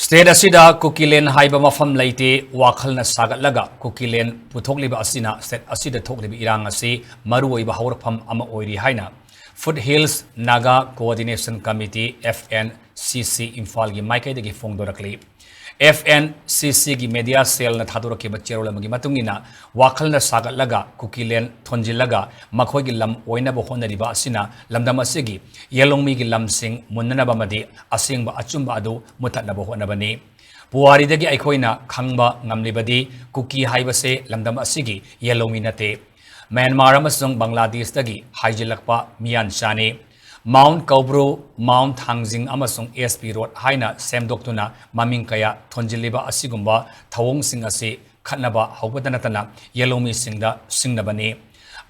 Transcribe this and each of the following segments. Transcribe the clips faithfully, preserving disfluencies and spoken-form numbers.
State ꯑꯁꯤꯗ ꯀꯨꯀꯤꯂꯦꯟ ꯍꯥꯏꯕ ꯃꯐꯝ ꯂꯩꯇꯦ꯫ ꯋꯥꯈꯜꯅ ꯁꯥꯒꯠꯂꯒ ꯀꯨꯀꯤꯂꯦꯟ ꯄꯨꯊꯣꯛꯂꯤꯕ ꯑꯁꯤꯅ state ꯑꯁꯤꯗ ꯊꯣꯛꯂꯤꯕ ꯏꯔꯥꯡ ꯑꯁꯤ ꯃꯔꯨꯑꯣꯏꯕ ꯍꯧꯔꯛꯐꯝ ꯑꯃ ꯑꯣꯏꯔꯤ ꯍꯥꯏꯅ Foothills Naga Coordination Committee, F N C C, ꯏꯝꯐꯥꯜꯒꯤ ꯃꯥꯏꯀꯩꯗꯒꯤ ꯐꯣꯡꯗꯣꯔꯛꯂꯤ꯫ F N C C ꯒꯤ media cell ꯅ ꯊꯥꯗꯣꯔꯛꯈꯤꯕ ꯆꯦꯔꯣꯜ ꯑꯃꯒꯤ ꯃꯇꯨꯡ ꯏꯟꯅ, ꯋꯥꯈꯜꯅ ꯁꯥꯒꯠꯂꯒ ꯀꯨꯀꯤꯂꯦꯟ ꯊꯣꯟꯖꯤꯜꯂꯒ ꯃꯈꯣꯏꯒꯤ ꯂꯝ ꯑꯣꯏꯅꯕ ꯍꯣꯠꯅꯔꯤꯕ ꯑꯁꯤꯅ ꯂꯝꯗꯝ ꯑꯁꯤꯒꯤ ꯌꯦꯜꯍꯧꯃꯤꯒꯤ ꯂꯝꯁꯤꯡ ꯃꯨꯟꯅꯅꯕ ꯑꯃꯗꯤ ꯑꯁꯦꯡꯕ ꯑꯆꯨꯝꯕ ꯑꯗꯨ ꯃꯨꯊꯠꯅꯕ ꯍꯣꯠꯅꯕꯅꯤ꯫ ꯄꯨꯋꯥꯔꯤꯗꯒꯤ ꯑꯩꯈꯣꯏꯅ ꯈꯪꯕ ꯉꯝꯂꯤꯕꯗꯤ ꯀꯨꯀꯤ ꯍꯥꯏꯕꯁꯦ ꯂꯝꯗꯝ ꯑꯁꯤꯒꯤ ꯌꯦꯜꯍꯧꯃꯤ ꯅꯠꯇꯦ꯫ ꯃ꯭ꯌꯥꯟꯃꯥꯔ ꯑꯃꯁꯨꯡ ꯕꯪꯒ꯭ꯂꯥꯗꯦꯁꯇꯒꯤ ꯍꯥꯏꯖꯤꯜꯂꯛꯄ ꯃꯤꯌꯥꯟꯆꯥꯅꯤ꯫ ꯃꯥꯎꯟ ꯀꯧꯕ꯭ꯔꯨ, ꯃꯥꯎꯟ ꯊꯥꯡꯖꯤꯡ ꯑꯃꯁꯨꯡ S P Road ꯍꯥꯏꯅ ꯁꯦꯝꯗꯣꯛꯇꯨꯅ ꯃꯃꯤꯡ ꯀꯌꯥ ꯊꯣꯟꯖꯤꯜꯂꯤꯕ ꯑꯁꯤꯒꯨꯝꯕ ꯊꯧꯑꯣꯡꯁꯤꯡ ꯑꯁꯤ ꯈꯠꯅꯕ ꯍꯧꯕꯇ ꯅꯠꯇꯅ ꯌꯦꯜꯍꯧꯃꯤꯁꯤꯡꯗ ꯁꯤꯡꯅꯕꯅꯤ꯫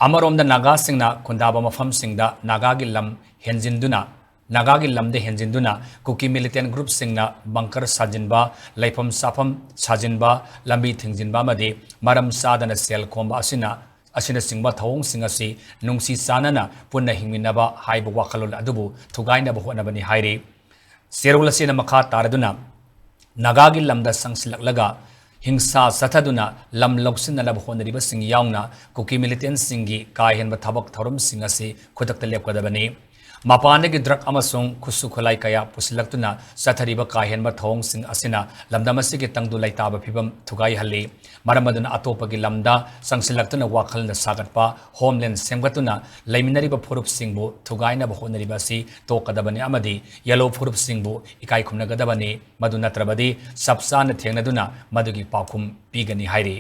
ꯑꯃꯔꯣꯝꯗ ꯅꯥꯒꯥꯁꯤꯡꯅ ꯈꯨꯟꯗꯥꯕ ꯃꯐꯝꯁꯤꯡꯗ ꯅꯥꯒꯥꯒꯤ ꯂꯝ ꯍꯦꯟꯖꯤꯟꯗꯨꯅ, ꯅꯥꯒꯥꯒꯤ ꯂꯝꯗ ꯍꯦꯟꯖꯤꯟꯗꯨꯅ ꯀꯨꯀꯤ militant group ꯁꯤꯡꯅ bunker ꯁꯥꯖꯤꯟꯕ, ꯂꯩꯐꯝ ꯆꯥꯐꯝ ꯁꯥꯖꯤꯟꯕ, ꯂꯝꯕꯤ ꯊꯤꯡꯖꯤꯟꯕ ꯑꯃꯗꯤ ꯃꯔꯝ ꯆꯥꯗꯅ ꯁꯦꯜ ꯈꯣꯝꯕ ꯑꯁꯤꯅ, ꯑꯁꯤꯅꯆꯤꯡꯕ ꯊꯧꯑꯣꯡꯁꯤꯡ ꯑꯁꯤ ꯅꯨꯡꯁꯤ ꯆꯥꯟꯅꯅ ꯄꯨꯟꯅ ꯍꯤꯡꯃꯤꯟꯅꯕ ꯍꯥꯏꯕ ꯋꯥꯈꯜꯂꯣꯟ ꯑꯗꯨꯕꯨ ꯊꯨꯒꯥꯏꯅꯕ ꯍꯣꯠꯅꯕꯅꯤ ꯍꯥꯏꯔꯤ꯫ ꯆꯦꯔꯣꯜ ꯑꯁꯤꯅ ꯃꯈꯥ ꯇꯥꯔꯗꯨꯅ ꯅꯥꯒꯥꯒꯤ ꯂꯝꯗ ꯆꯪꯁꯤꯜꯂꯛꯂꯒ ꯍꯤꯡꯁꯥ ꯆꯠꯊꯗꯨꯅ ꯂꯝ ꯂꯧꯁꯤꯟꯅꯅꯕ ꯍꯣꯠꯅꯔꯤꯕꯁꯤꯡ ꯌꯥꯎꯅ ꯀꯨꯀꯤ militant ꯁꯤꯡꯒꯤ ꯀꯥ ꯍꯦꯟꯕ ꯊꯕꯛ ꯊꯧꯔꯝꯁꯤꯡ ꯑꯁꯤ ꯈꯨꯗꯛꯇ ꯂꯦꯞꯀꯗꯕꯅꯤ꯫ ꯃꯄꯥꯟꯗꯒꯤ drug ꯑꯃꯁꯨꯡ ꯈꯨꯠꯁꯨ ꯈꯨꯠꯂꯥꯏ ꯀꯌꯥ ꯄꯨꯁꯤꯜꯂꯛꯇꯨꯅ ꯆꯠꯊꯔꯤꯕ ꯀꯥ ꯍꯦꯟꯕ ꯊꯧꯑꯣꯡꯁꯤꯡ ꯑꯁꯤꯅ ꯂꯝꯗꯝ ꯑꯁꯤꯒꯤ ꯇꯪꯗꯨ ꯂꯩꯇꯥꯕ ꯐꯤꯕꯝ ꯊꯨꯒꯥꯏꯍꯜꯂꯤ꯫ ꯃꯔꯝ ꯑꯗꯨꯅ ꯑꯇꯣꯞꯄꯒꯤ ꯂꯝꯗ ꯆꯪꯁꯤꯜꯂꯛꯇꯨꯅ ꯋꯥꯈꯜꯅ ꯁꯥꯒꯠꯄ, homeland ꯁꯦꯝꯒꯠꯇꯨꯅ ꯂꯩꯃꯤꯟꯅꯔꯤꯕ ꯐꯨꯔꯨꯞꯁꯤꯡꯕꯨ ꯊꯨꯒꯥꯏꯅꯕ ꯍꯣꯠꯅꯔꯤꯕ ꯑꯁꯤ ꯇꯣꯛꯀꯗꯕꯅꯤ ꯑꯃꯗꯤ ꯌꯦꯜꯍꯧ ꯐꯨꯔꯨꯞꯁꯤꯡꯕꯨ ꯏꯀꯥꯏ ꯈꯨꯝꯅꯒꯗꯕꯅꯤ꯫ ꯃꯗꯨ ꯅꯠꯇ꯭ꯔꯕꯗꯤ ꯆꯞ ꯆꯥꯅ ꯊꯦꯡꯅꯗꯨꯅ ꯃꯗꯨꯒꯤ ꯄꯥꯎꯈꯨꯝ ꯄꯤꯒꯅꯤ ꯍꯥꯏꯔꯤ꯫